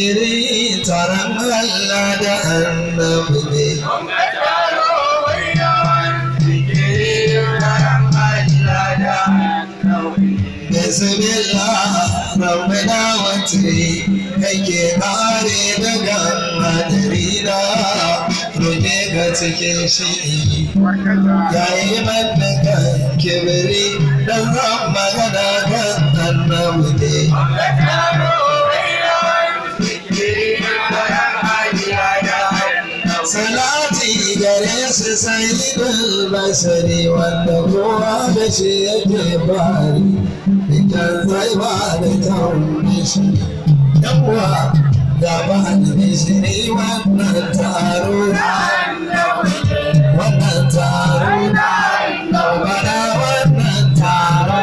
zikiri taron Allah da annabi ne. Bismillah rabbana watri kake kare daga hadarina roƙe ka cikin shi yayi mallaka kibiri dan zan magana kan annabi ne. Salati gare su sayyidul bashari wanda kowa da shi yake bari idan zai ba da tauri shi yawwa ga ba da bishiri wannan taro wannan taro bana wannan taro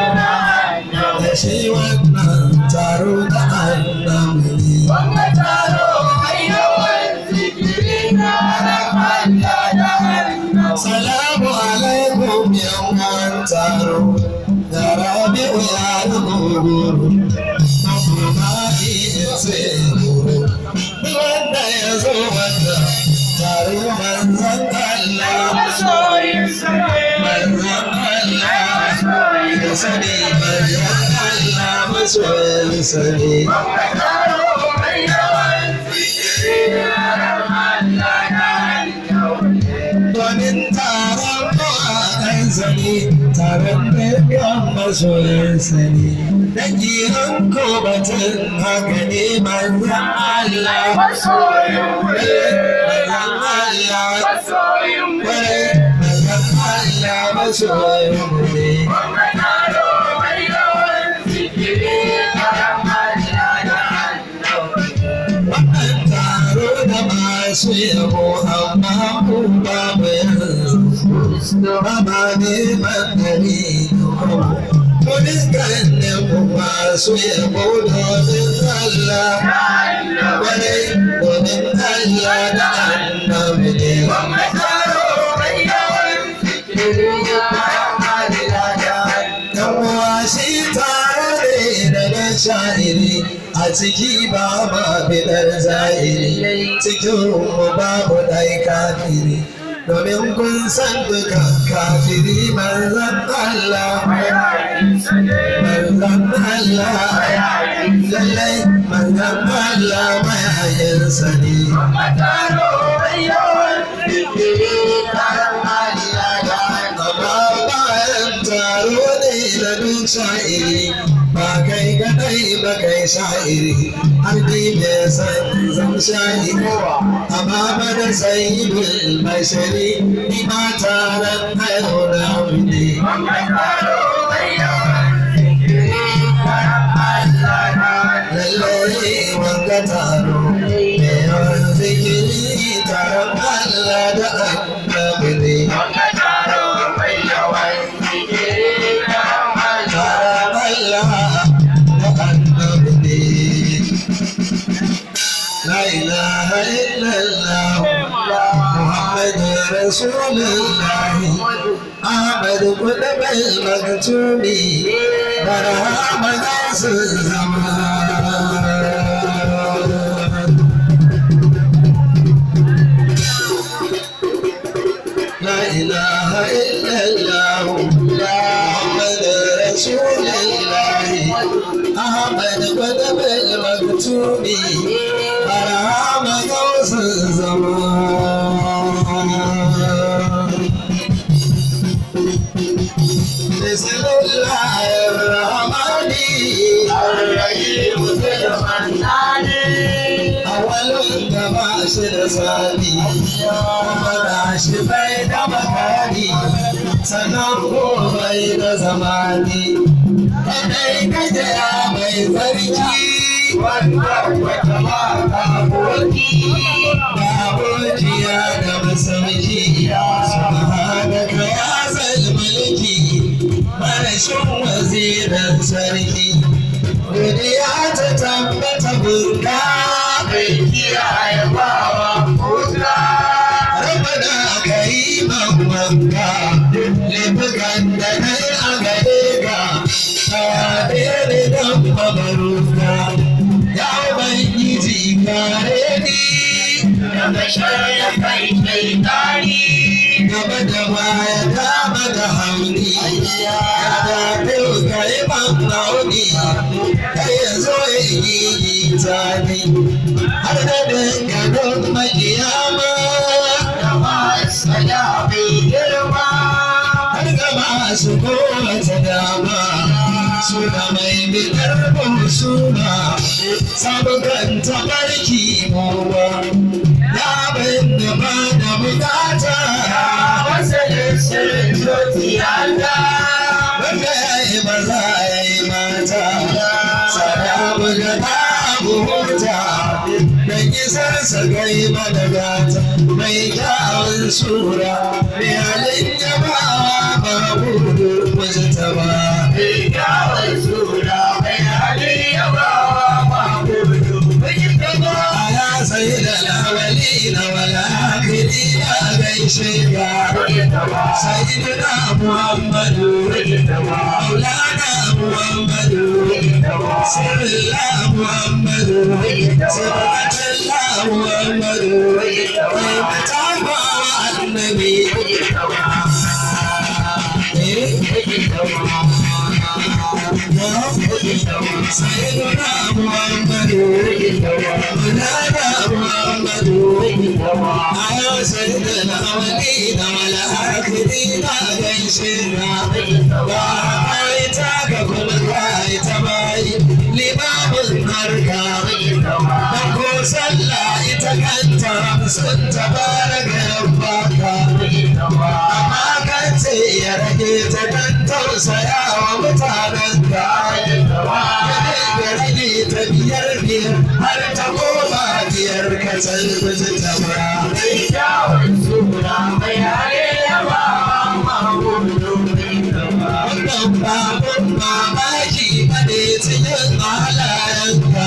da shi wannan taro da annabi ne. Wannan taro mai yawan zikiri na Allah da annabi. Salamu alaikum yan taro da Rabi'u ya ruguru kuma tsoro wanda ya zo wanda taro manzon Allah Masoyin sa ne. Manzon Allah ya sani manzon Allah masoyin sa ne. Wannan taro mai yawan zikiri na Allah da annabi. Domin taron mawaƙansa ne, taron dukkan masoyansa ne, dangi an ko batun haka ne manzon Allah. Masoyin mu ne. Manzon Allah. Masoyin mu ne. Manzon Allah masoyin mu ne. Wannan taro mai yawan zikiri na Allah da annabi. Wannan taro da masu yabo amma mu babu yanzu. Ba ma neman dari da kwabo. Domin ganin mu masu yabo domin Allah. Kwarai domin Allah da annabi ne. Wannan taro mai yawan zikiri na Allah da annabi. Dan uwa shi tare ne da na sha'iri a ciki ba ma bidar zahiri cikin mu babu ɗai kafiri domin kun san duka kafiri manzon Allah manzon Allah lallai manzon Allah mayayensa ne. Wannan taro mai yawan zikiri na Allah da annabi. Amma bayan taro ne da duk sha'iri ba kai kadai ba kai sha'iri har ni mai san zam sha'iri amma bana sayyidul bashari ni ma taron ayo na ne. Wannan taro mai yawan zikiri na Allah da annabi. Lallai wanga taro mai yawan zikiri taron Allah da annabi ne. Wannan taro mai yawan zikiri na Allah. Taron Allah da annabi ne. La ilaha illallah Muhammad Rasulullah Ahmad Qutb al-Maktumi Barhama Gasul Zaman. La ilaha illallah Muhammad Rasulullah Ahmad Qutb al-Maktumi Barhama Gasul Zaman. بسم الله الرحمن Ar-Rahim Zul-Mannani. أول da ba shi da sani kuma ga shi bai da makani sannan ko bai da zamani kadai kake ya mai sarki Wanda wata mata aboki. ga abokiya da masauki subhanaka ya zal mulki marashin wazirin sarki godiya ta tabbata burka Mai kiyaye bawa kuka. Rabbana kariman wanka laifukan da nai a gare ka ka yafe ni don mabaruka ya ubangiji ka Daga sharrin shaitani. Gaba da baya dama da hauni, ya dafe ka yi ban auni, kai ya zo ya gigita ni, har da dinga don makiyama. Da masana mai girma. Har ga masu kowace dama, suna mai bidar suna, sabukan tabarki muwa, ya bin da ba da bukata. Masanin sirrin zuciyata. Wanda ya yi maza ya yi mata, sadabu da abu huta, don isarsa gai mana gata, mai kyawun sura, mai halin jama'a ba gudu ta ba. Mai kyawun sura mai halin yabawa ba gudu mujtaba. Ya sayi da lawali na walakiri na gaishe ka. Mujtaba. Sayyidina Muhammadu, Mujtaba. Maulana Muhammadu, Mujtaba. Sirrillah Muhammadu, Sirratullah Muhammadu, kai mata wa annabi. Mujtaba. Eh? Mujtaba. Sayyidina Muhammadu, Maulana Muhammadu, ayo sayyidina awwalina wal akhirina gaishe ka. Ba kai ta ka kuma kai ta bayi limamin harka. Dan ko sallah ita kanta 50 tabaraka ya baka. Amma kan ce ya rage ta dan tausaya wa mutanen ka. Ya dinga rage ta 5 5 har ta koma 5 ka salbuta ta ba. Mai kyawun sura mai halin yabawa ba gudu mujtaba. Wannan babun mamaki bane cikin halayenka.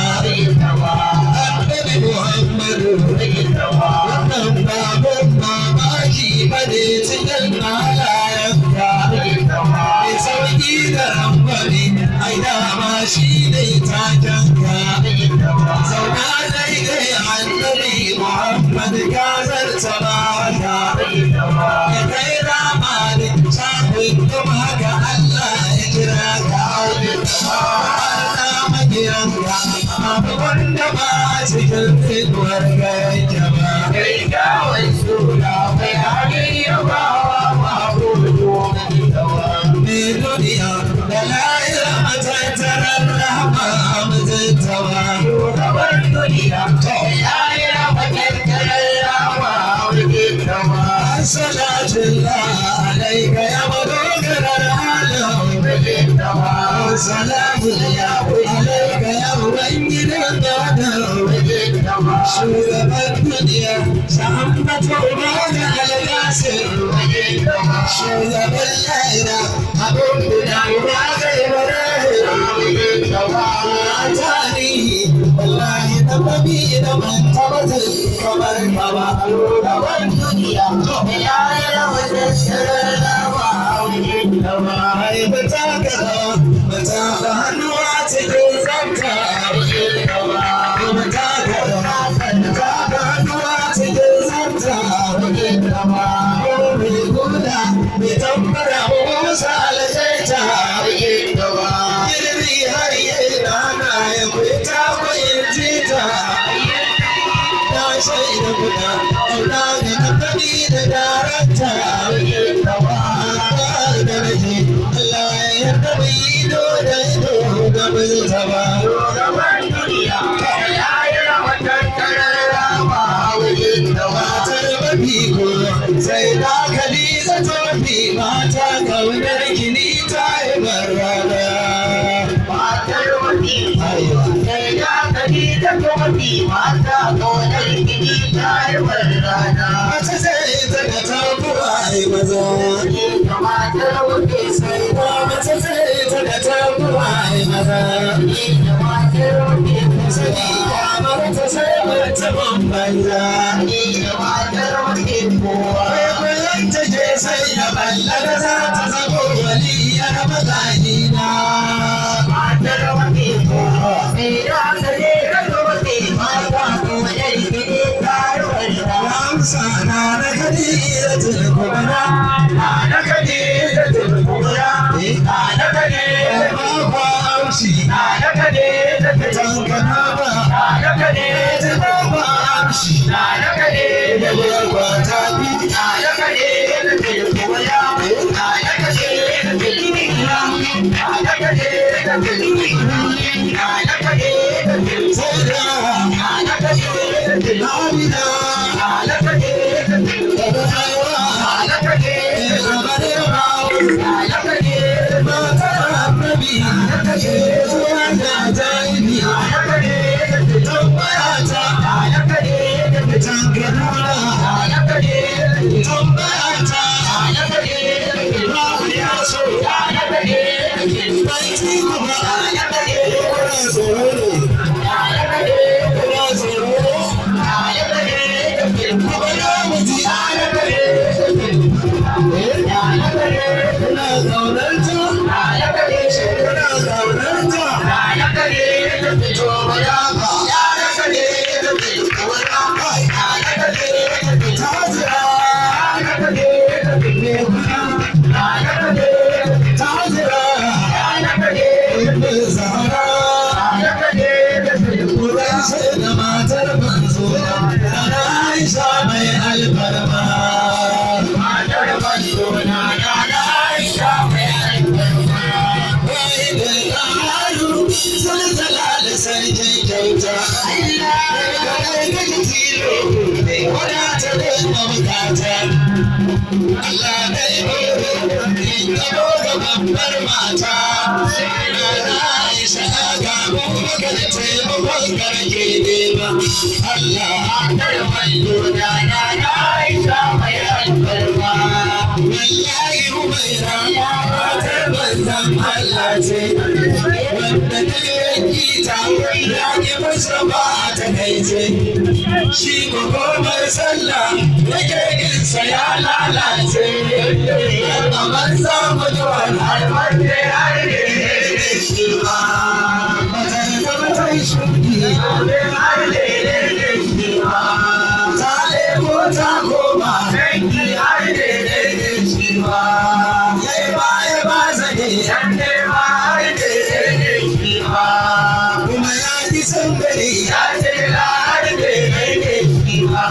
Annabi Muhammadu. Wannan babun mamaki bane cikin halayenka. Mai sauki da rangwame, ai dama shi ne takenka. Zauna daidai annabi Muhammad ka zarta baka. Ya kai rama ne, shafin kuma haka Allah ya kira ka. Allah makiyanka, abu wanda ba a cikin inuwar ga yake ba. Mai kyawun sura mai halin yabawa ba gudu mujtaba. Mai duniya da la'ira matattarar rahama a mijinta ba. Shugaban duniya lahira matattarar rahama mujtaba. Salatullah alaika ya madogarar alam. Mujtaba. Salamullah alaika ya ubangidan gadar. Mujtaba. Shugaban duniya, sa'ambata uba da algasir. Mujtaba. Shugaban lahira, abun guda uba zai barahira. Mujtaba. Tarihi, wallahi na mabi da ban taɓa jin kamar ka ba. Shugaban duniya lahira matattarar rahama mujtaba. Ai ba ta kaza, ba ta da hannuwa cikin tsafta. Ba ta kaza, ta da hannuwa cikin tsafta. Ko mai guda, mai tambara musa aljaita. Girbi har yi na ya kwita kwayin tita. Na shaida guda, auna ga tattabi da darakta. Da nake, Allah ya yarda bai ido da ido ga mijinta ba. Shugaban duniya lahira matattarar rahama mujtaba. Matar mafi ko sai na Khadija ta mafi mata kaunar kini ta yi barrana. Matar mafi sai da Khadija ta mafi mata kaunar kini ta yi rana. Mace sai ta ga ta kuwa yi maza. Matar mafi Sai na mace sai ta ga ta kuwa yi maza. matar mafi Sai ya mata sai mutumin banza. matar mafi kowa. Wai kullum ta je sai ya ballaga za ta zamo waliyar mazahina. Matar mafi kowa. Sai da Khadija ta mafi mata kaunar kini ta yi rana. Hausa na na Khadija Kubra, na Khadija Kubra, na Khadija ba amshi, na Khadija tankana ba, na Khadija ba amshi, na Khadija da kwata bi, na Khadija Kubra, na Khadija Kubra, na Khadija Kubra, na Khadija sai na Khadija da Amina, na Khadija da Aiwa, na Khadija da Barewa, na Khadija matar Annabi, zuwa da jaibi, na Khadija tambaya ta, na Khadija tankana, na Khadija tambaya ta, na Khadija babu ya so, na Khadija bai ci kuma, na Khadija kuna tsoro ne, na Khadija kuna tsoro ne, na Khadija ku bari mu ji, na Khadija na Khadija kuna ƙaunar ta, na Khadija kuna ƙaunar ta, na Khadija to ba ya ba. na Khadija Kai, na Khadija ta jira, na Khadija me kuɗi, na Khadija ta jira, na Khadija me zahara. na Khadija Kurai da matar manzo, na Aisha mai alfarma. Matar manzo na na Aisha mai alfarma. Wai da ƙaru, zalzala da sarkin kyauta. Daga kai kake tilo, mai wadata da mabukata. Allah dai gobe, in gabo ga babbar mata. Na Aisha ga Abubakar taimakon karke nema. Allah Matar manzo na na Aisha mai alfarma. Wallahi Umaira matar manzon Allah ce, wanda duk ya ƙi ta ya ƙi Mustapha a takaice. Shi ko komai sallah yake ƙinsa ya lalace. A banza mutuwar Alfarma har ne shi ba. Matar da matar shuɗi har ne shi ba. ta lemo ta koma. Dangi har ne shi ba. Yayi baya ba zane Yan nema har ne shi ba. kuma ya ƙi san gari. Ya ce la har ne shi ba.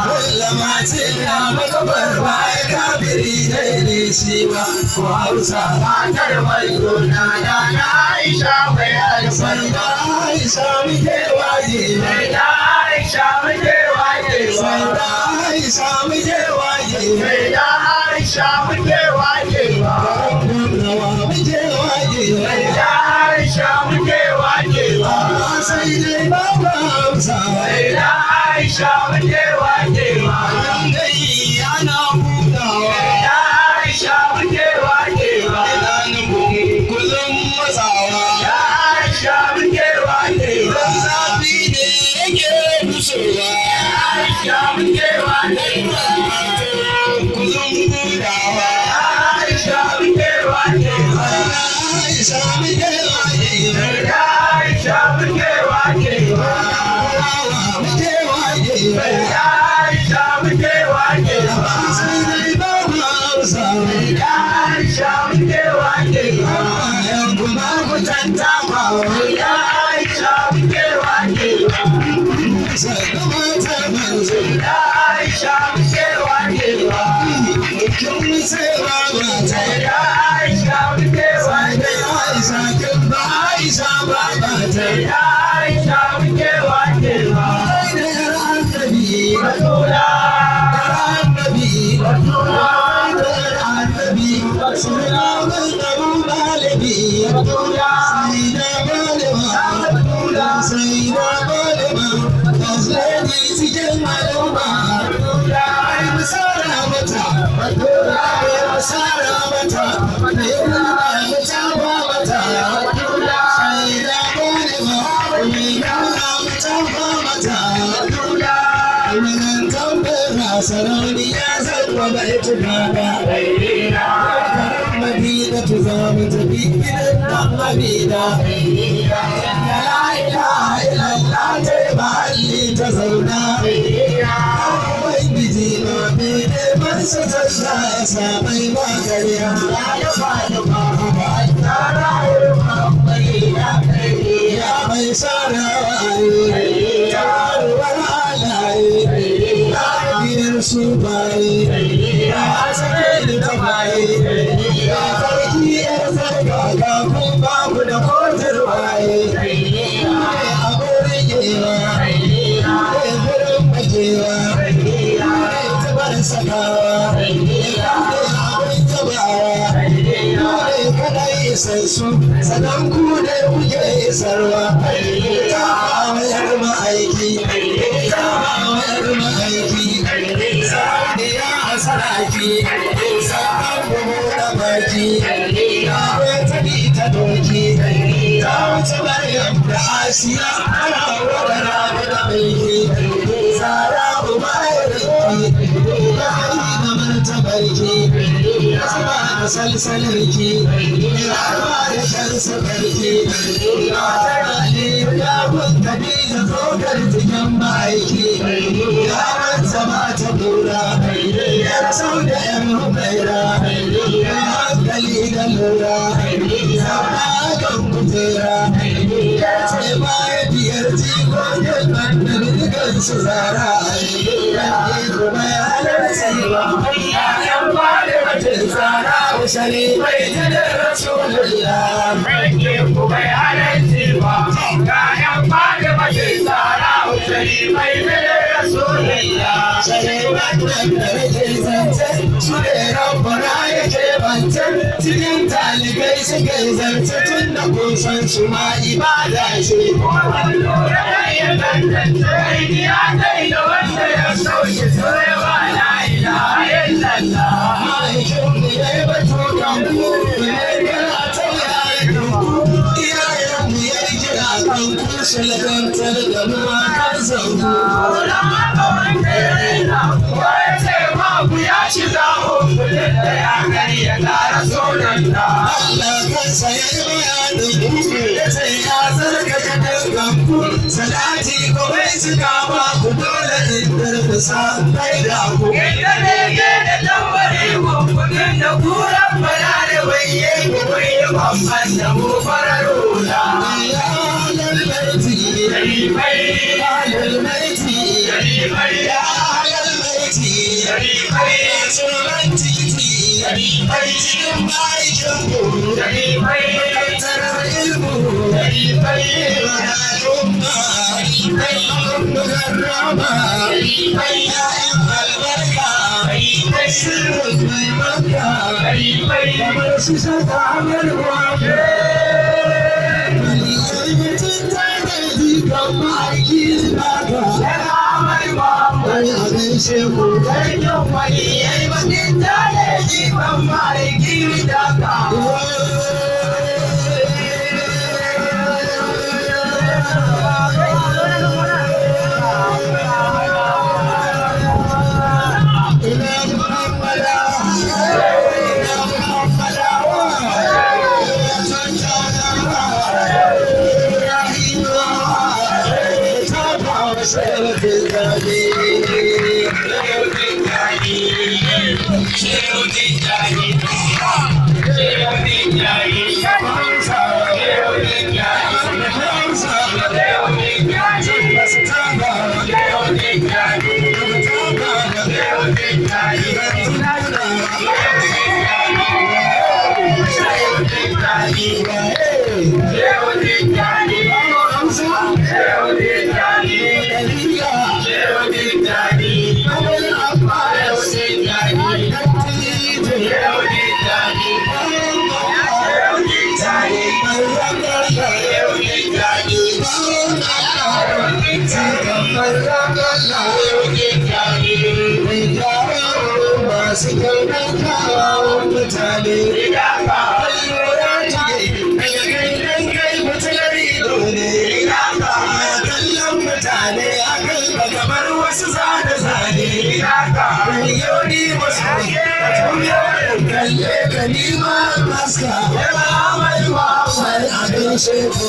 Kullama ce na makabar baya kafiri dai shi ba ko Hausa. Matar manzo na na Aisha mai Sai alfarma. da Aisha muke waje, Sai da Aisha muke wajewa. sai da Aisha muke waje, Sai da Aisha muke wajewa. rawa muke waje. Sai da Aisha muke wajewa. Sai dai babu Hausa. Sai da Aisha muke wajewa. Dai ana hutawa. Sai da Aisha muke wajewa. Ina nufin kullum matsawa. Da Aisha muke wajewa. Idan zafi ne yake bushewa. Aisha muke wajewa. Kullum hutawa. Aisha muke wajewa. Aisha muke waje. Da Aisha muke wajewa. Rawa muke waje. Da Aisha muke wajewa. Sai dai babu Hausa. Da Aisha muke wajewa. Yan kuma ku tantawa. Da Aisha muke wajewa. Sannu matar manzo. Da Aisha muke wajewa. Kin wuce babata. Da Aisha muke Sai wajewa. dai Aisha kin ba Aisha babata. Da Aisha muke wajewa. Sai da yar annabi. Rasula, Yar annabi. Rasula, Da yar annabi. Suna min Abu Talibi. Rasula, Sai da Fatima. Rasula, Sai da Fatima. First lady cikin al'umma. Rasula, Ai musara mata. Rasula, Ai musara mata. Mai nuna mata ba mata. Rasula, Sai da Fatima. Mai nuna mata ba mata. Rasula. Wannan tambara sarauniya zan wa bai tunaka. Sayyidina, Madina tu za mu tafi gidan dan Amina. Sayyidina, La ilaha illallah ta yi mahalli ta zauna. Sayyidina. Ubangiji su talla ya samai ba kariya. Ya mai sarawaye, taruwar halaye, biyar su baye, ya asali da baye, ya sarki yar sarka kafin babu da kotar waye, ne abin rigewa, ne gurin bajewa, ne tabar sakawa, ne abin tabawa, ne kadai isassu, sannan ku ne kuke isarwa. Ta mayar ma'aiki, ta mayar ma'aiki, sa'adiya a saraki, sa'an bugu da baki, ta wata bi ta doki, ta wuce Maryam da Asiya, ana wada rabu da mulki, Sara uba ya rinki, ya yi da martabarki, ya zuba da salsalarki, ya ba da shan sabarki, ya tara ne ya kun Khadija tsokar cikin ma'aiki, ya manta mata lura, ya sau da yan hubaira, ya hankali da lura, zauna kan kujera, ya ce mahaifiyar jikokin annabi dukansu zara, ya kuma ya halarci ba, ya ba da mutum zara usali mai jinin Rasulullah. Cikin talibai suka yi zance tun da kun san su ma ibada ce. Ma'aikin mu ya yi batu kan ku, ne kana ta yayin ku, iyayen mu ya yi kira kan ku, su ladantar da mu a kan zango. Ya shiga hukumin da ya gani ya ƙara sunanta. Allah kansa ya yi bayanin ku, ya ce ya tsarkake dukkan ku, salati ko bai cika ba ku dole in durkusa bai da ku. Inda ne ke da tambari hukumin da kuran fara da waye ku bai kwamfan da mu farar hula. Ya ahlal baiti, Sharifai, ahlal baiti, sharifai, ya ahlal baiti, sharifai, sunan titi, sharifai, cikin ma'aikin ku, sharifai, tarar ilmu, sharifai, al'umma, mukarrama, ya'yan albarka, sirrin mai maka, sharifai, kamar su saka amarwa. Mutum ta garji kan ma'aiki baka, yana mai Muhammad. wani abin sheku. Sarkin waliyai bakin tare jifan ma'aiki da ka. Ina Muhammada, ina Muhammadawa, Ibrahima, ta ba sarkin zabi. Masu kyautar kyawawan mutane. Kallon mutane akan ka kamar wasu zane-zane. Yau wasu kalle ka nima maska. Mai abin sheku.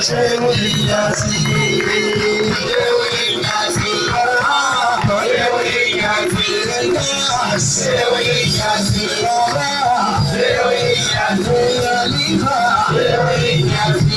Shehu Iyasi, Shehu Iyasi, Shehu Iyasi, Shehu Iyasi, Shehu Iyasi, Shehu Iyasi,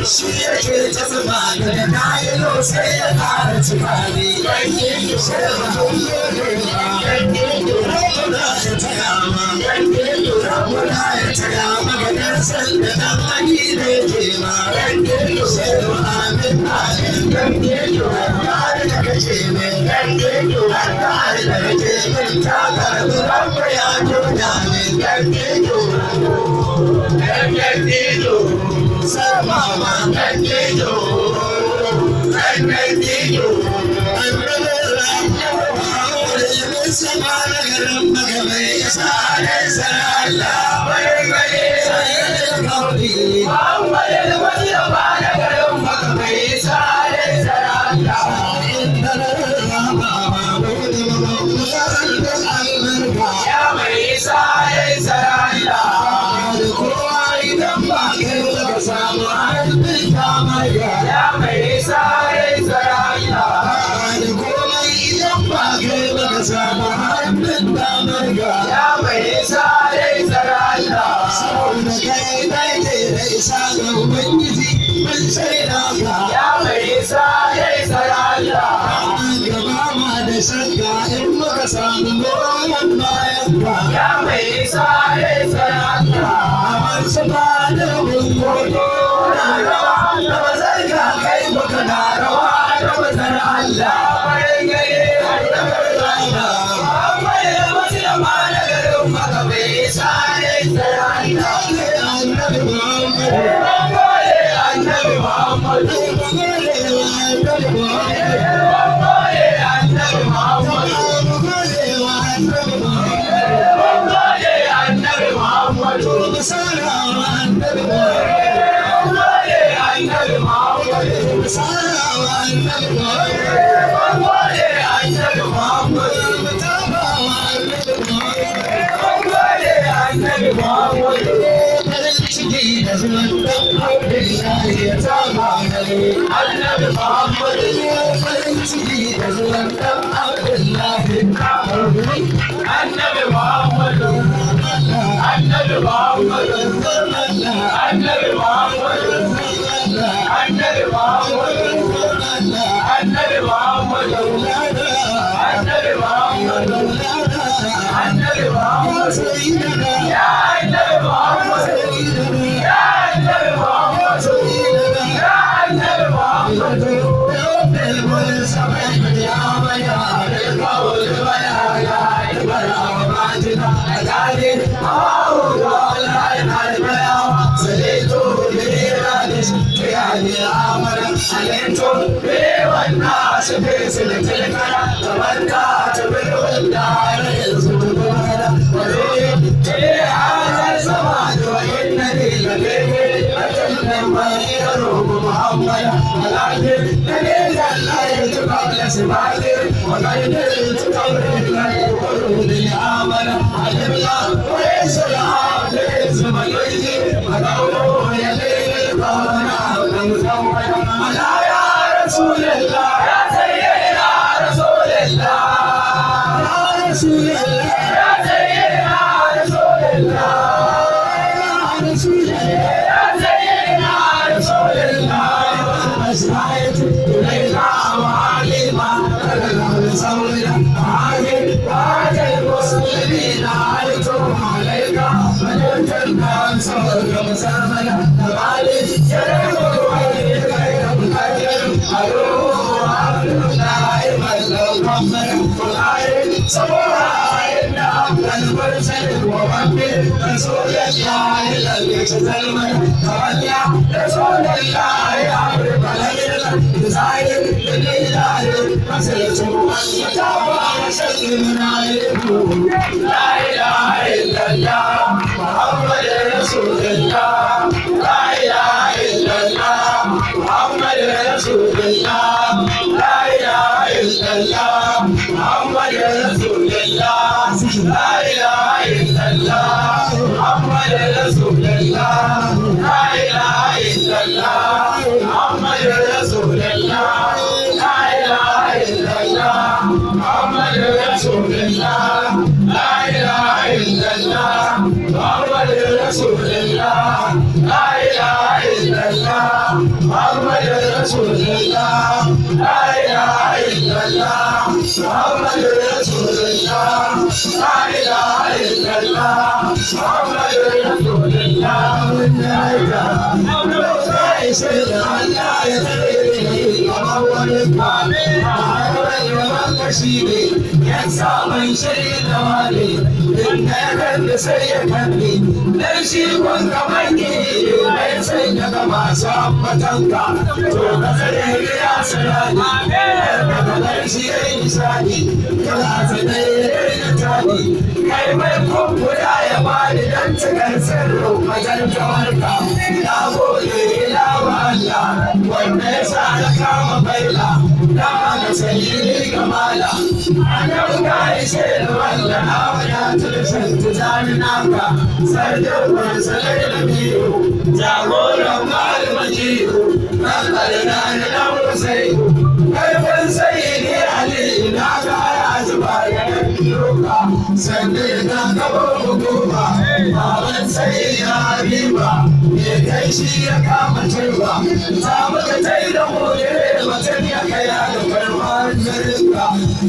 Shi yake ta zama da kayan sai ya ƙara tunani. La ilaha illallah. Rasulullah, la ilaha illallah, Muhammad Rasulullah, la ilaha illallah, Muhammad Rasulullah, la ilaha illallah, Muhammad Rasulullah. Allah ya tsare ni kamar wani kame a shi ne ya samun shirin da wani inda ya kalli sai ya kalli dan shi kun kamar ki mai sai ya ga masu ambatanka to ka tsare ni ya sarani ka kamar shi ya yi nisani kana tsanai ya yi tani kai mai kumbura ya bani dan cikar sirrin wajen tawarka na gode ila wa Allah wanda ya sa na kama baila na haka sayi kamala annabi ka ishe da wanda na wadatar shanti jami naka sarkin mursalai da biyu jagoran malamakiyu nan karna na dan musai karfin sayi ali na ga ya zuba ya biyo ka sannan na gaba hukuma baban sai ya habiba me kai shi ya kama turba ta muka tai da more mutum ya kai da karfan garinka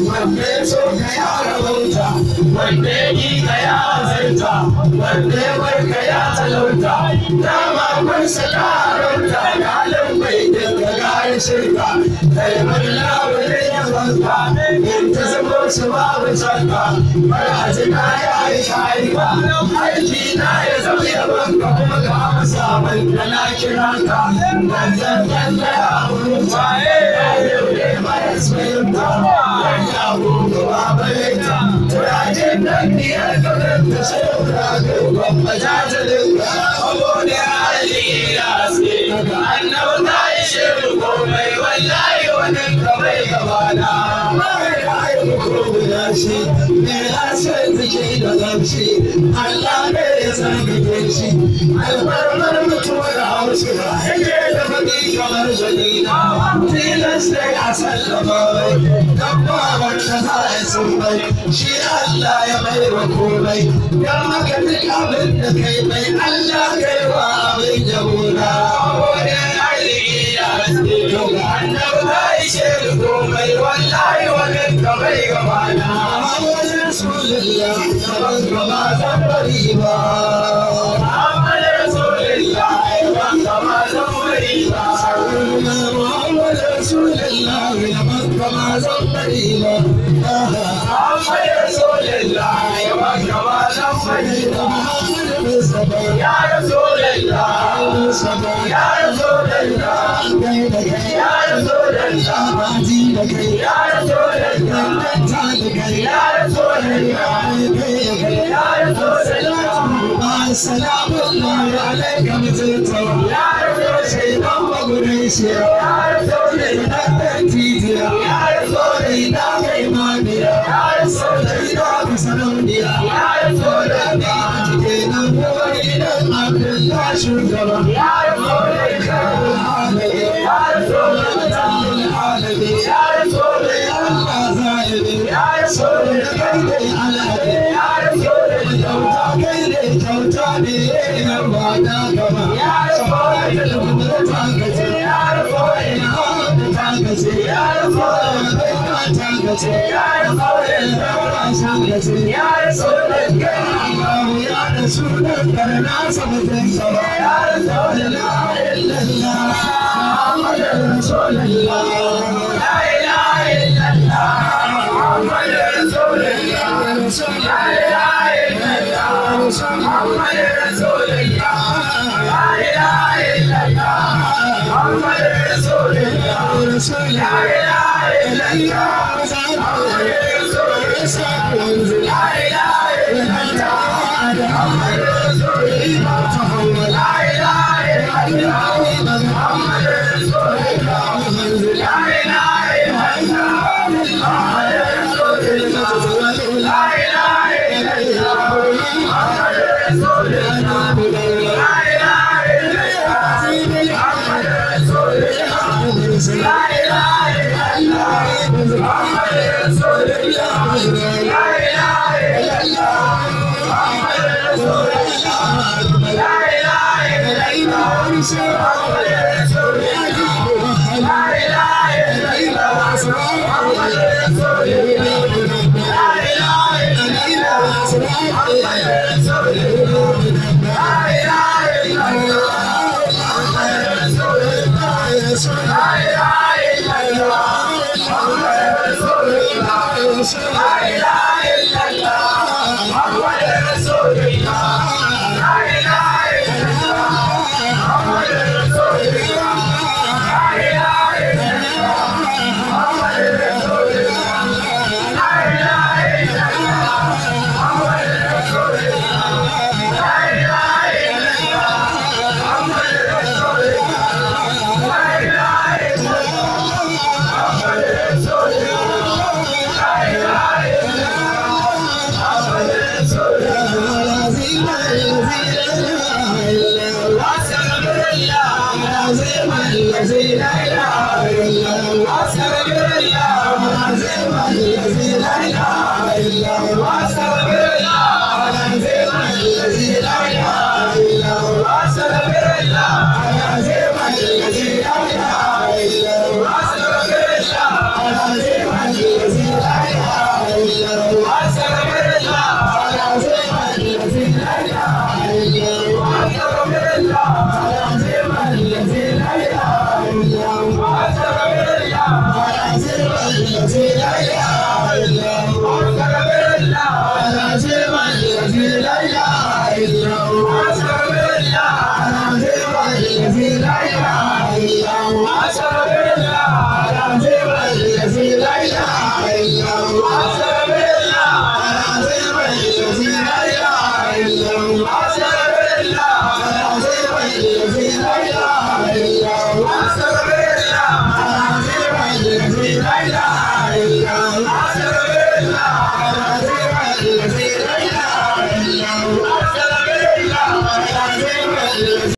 wanda ya so ka ya rabauta wanda ya ki ka ya azarta wanda ya bar ka ya talauta dama kun saka harauta halin bai dinka gari shirka kai wani labarin ya banka in ta zama su babu shakka bar a ji na ya yi aika aiki na ya zama ya banka kuma ga masa mai da na kira ka nan zan kalla ya huta yau ne maras fahimta wani agogo ba bayyanta turajen nan biyar gaban ta sai ga gwamma jajalin abu ne arziki da haske annabi ta yi shirin komai wallahi wani kamai gabana shi ne hasken jiki da gamshi Allah ne ya tsarkake shi alfarmar mutuwar haushi yake da baki kamar jalila tilas ne a sallama mai dan ba wanda za a sun bai shi Allah ya bai wa komai dan haka duk abin da kai mai Allah kai wa abin yabona wani arziki ya haske to ga annabi ta ishe da komai wallahi wani kamai gabana Muhammad Rasulullah gaban gaba zan bari ba Muhammad Rasulullah gaban gaba zan bari ba Muhammad Rasulullah gaban gaba zan bari ba Muhammad Rasulullah gaban gaba zan bari ba Muhammad Mustafa Ya Rasulullah Mustafa Ya Rasulullah kai da kai Ya Rasulullah Baji da kai Ya Rasulullah Danganta da kai Ya Rasulullah kai kai kai Ya Rasulullah Assalamu alaika mutuntawa Ya Rasulullah Shaidan magudan shi Ya Rasulullah Dan titiya Ya Rasulullah Ina kai mamiya Ya Rasulullah Ina ka sarauniya Ya Rasulullah Kenan kuma gidan Abdullah shugaba Ya Rasulullah Ya Rasulullah Ya Rasulullah Allah zahiri Ya Rasulullah kai dai al'adu Ya Rasulullah kyauta kai dai kyauta ne yan ba na gaba Ya Rasulullah ta gaje Ya Rasulullah ta gaje Ya Rasulullah ta gaje Ya Rasulullah ta gaje Ya Rasulullah Allah ya da sunan karna sabatin sama Ya Rasulullah la illallah Muhammadur Rasulullah La ilaha illallah Muhammadur Rasulullah La ilaha illallah Muhammadur Rasulullah La ilaha illallah Muhammadur Rasulullah La ilaha illallah Muhammadur Rasulullah La ilaha illallah Muhammadur Rasulullah La ilaha illallah Muhammadur Rasulullah La ilaha illallah Muhammadur Rasulullah La ilaha illallah Muhammadur Rasulullah La ilaha illallah Muhammadur Rasulullah La ilaha illallah Muhammadur Rasulullah La ilaha illallah Muhammadur Rasulullah.